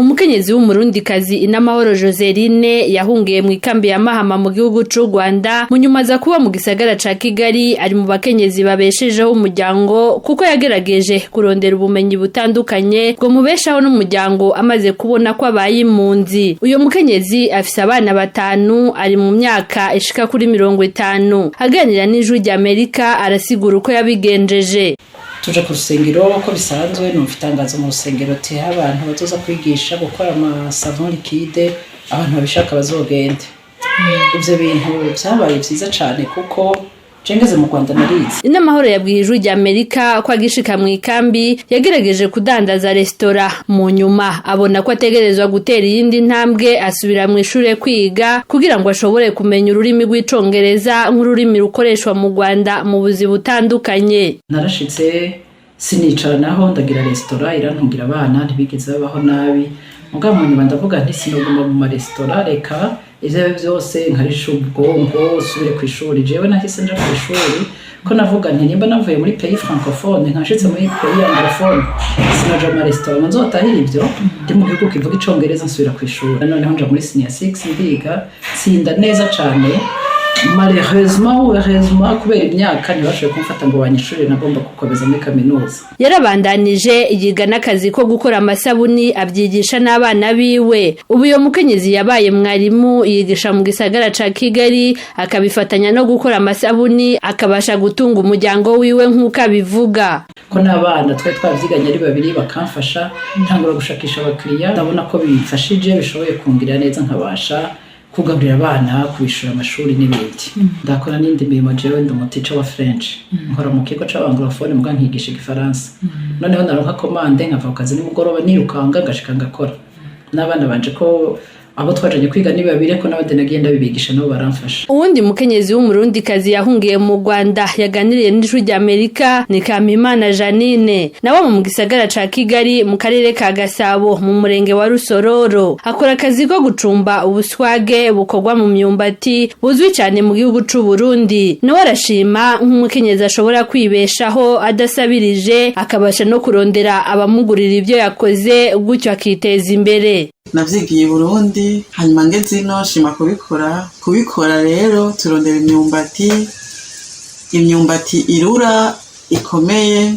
Umukenyezi w'Umurundikazi Inamahoro Joseline yahungiye mu ikambi ya Mahama mu gihugu c'u Rwanda, mu nyuma aza kuba mu gisagara ca Kigali, ari mu bakenyezi babeshejeho umuryango kuko yagerageje kurondera ubumenyi butandukanye bwo mubeshaho n'umuryango amaze kubona ko abaye impunzi. Uyo mukenyezi afise abana batanu, ari mu myaka ishika kuri 50. Aganira n'Ijwi ry'Amerika arasigura uko yabigenjeje. Tuja ku rusengero uko bisanzwe, numva itangazo mu rusengero ati abantu bazoza kwigisha gukora amasavon liquide, abantu babishaka bazogende. Ivyo bintu vyabaye vyiza cane kuko je ngeze mu Rwanda narize. Inamahoro yabwiye Ijwi ry'Amerika ko agishika mu ikambi yagerageje kudandaza resitora, mu nyuma abona ko ategerezwa gutera iyindi ntambwe, asubira mu ishure kwiga kugira ngo ashobore kumenya ururimi rw'Icongereza nk'ururimi rukoreshwa mu Rwanda mu buzi butandukanye. Narashitse sinicara naho, ndagira resitora irantungira abana, ntibigeze babaho nabi. Mugabo mu nyuma ndavuga nti sinoguma mu maresitora, reka ivyo ari byo vyose nkarisha ubwonko usubire kw'ishuri. Jewe nahise nja kw'ishuri ko navuga nti nimba navuye muri pays francophone nkashitse muri pays anglophone, sinoja mu maresitora ngo nzotahire ivyo ndi mu gihugu kivuga Icongereza, nsubira kw'ishuri. Noneho nja muri senior 6, ndiga, tsinda neza cane. Malheureusement ou heureusement, kubera imyaka ntibashoboye kumfata ngo banyishure, nagomba gukomeza muri kaminuza. Yarabandanije yiga n'akazi ko gukora amasabuni, abyigisha n'abana biwe. Ubu uyo mukenyezi yabaye mwarimu, yigisha mu gisagara ca Kigali, akabifatanya no gukora amasabuni, akabasha gutunga umuryango wiwe nk'uko abivuga. Ko n'abana twari twavyiganye ari babiri bakamfasha, ntangura gushakisha abakiriya, ndabona ko bimfashije, bishoboye kungirira neza, nkabasha kugaburira abana, kubishura amashuri n'ibindi. Ndakora n'indi mirimo. Jewe ndi umutica wa French, nkora mu kigo c'abanglophone muga nkigisha Igifaransa. Noneho naronka commande, nkava ku kazi nimugoroba nirukanga, ngashika ngakora n'abana banje, ko abo twajanye kwiga ni babiri, ko n'abandi nagiye ndabibigisha, nabo baramfasha. Uwundi mukenyezi w'Umurundikazi yahungiye mu Rwanda yaganiriye n'Ijwi ry'Amerika ni Kampimana Janine, nawe mu gisagara ca Kigali, mu karere ka Gasabo, mu murenge wa Rusororo. Akora akazi ko gucumba ubuswage bukorwa mu myumbati buzwi cyane mu gihugu c'u Burundi. Nawe arashima nk'umukenyezi ashobora kwibeshaho adasabirije, akabasha no kurondera abamugurira ibyo yakoze, gutyo akiteza imbere. Navyigiye i Burundi, hanyuma ngeze ino nshima kubikora. Kubikora rero, turondera imyumbati, imyumbati irura ikomeye,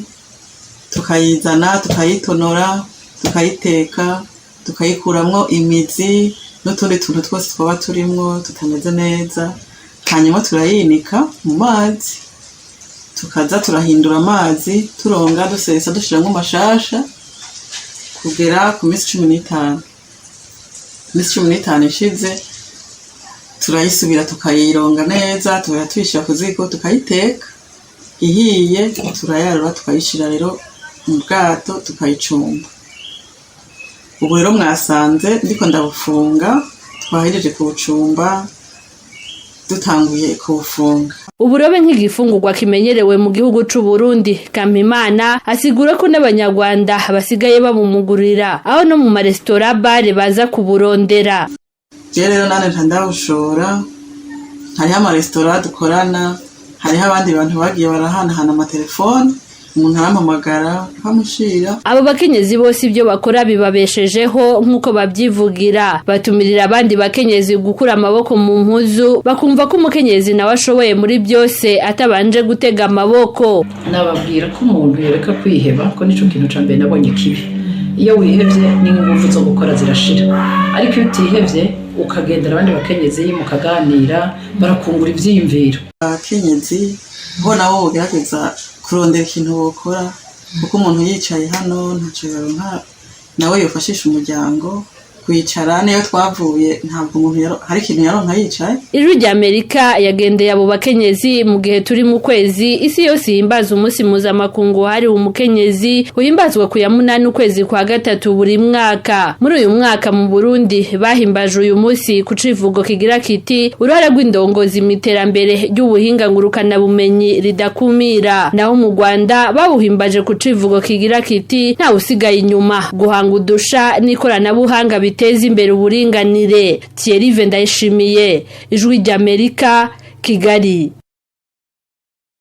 tukayizana, tukayitonora, tukayiteka, tukayikuramwo imizi n'utundi tuntu twose twaba turimwo tutameze neza. Hanyuma turayinika mu mazi, tukaza turahindura amazi, turonga, dusesa, dushiramwo mashasha kugera ku minsi 15. Iminsi 15 ishize, turayisubira tukayironga neza, tukajya tuyishira ku ziko, tukayiteka. Ihiye turayarura, tukayishira rero mu bwato, tukayicumba. Ubu rero mwasanze ndiko ndabufunga, twahejeje kubucumba, dutanguye kubufunga. Uburobe nk'igifungurwa kimenyerewe mu gihugu c'u Burundi, Kampimana asigura ko n'Abanyarwanda basigaye babumugurira, aho no mu maresitora bare baza kuburondera. Je rero nane nca ndawushora. Hariho amaresitora dukorana, hariho abandi bantu bagiye barahanahana amatelefone, umuntu arampamagara nkamushira. Abo bakenyezi bose ibyo bakora bibabeshejeho nk'uko babyivugira. Batumirira abandi bakenyezi gukura amaboko mu mpuzu, bakumva ko umukenyezi nawe ashoboye muri byose atabanje gutega amaboko. Nababwira ko umuntu yoreka kwiheba, ko nico kintu ca mbere nabonye kibi. Iyo wihevye, n'inguvu zo gukora zirashira, ariko iyo utihevye, ukagendera abandi bakenyezi mukaganira, barakungura ivyiyumviro. Abakenyezi bo nabo bogerageza kurondera ikintu bokora, kuko umuntu yicaye hano ntaco yoronka nawe yofashisha umuryango. Kwicara niyo twavuye, ntabwo umuntu hari ikintu yaronka yicaye. Ijwi ry'Amerika yagendeye abo bakenyezi mu gihe turi mu kwezi isi yose ihimbaza umunsi mpuzamakungu wahariwe umukenyezi, uhimbazwa ku ya 8 ukwezi kwa gatatu buri mwaka. Muri uyu mwaka mu Burundi bahimbaje uyu munsi ku civugo kigira kiti: "Uruhara rw'indongozi mu iterambere ry'ubuhinga ngurukanabumenyi ridakumira." Naho mu Rwanda bawuhimbaje ku civugo kigira kiti: "Ntawe usigaye inyuma, guhanga udusha n'ikoranabuhanga biteza imbere uburinganire." Thierry Ndayishimiye, Ijwi ry'Amerika, Kigali.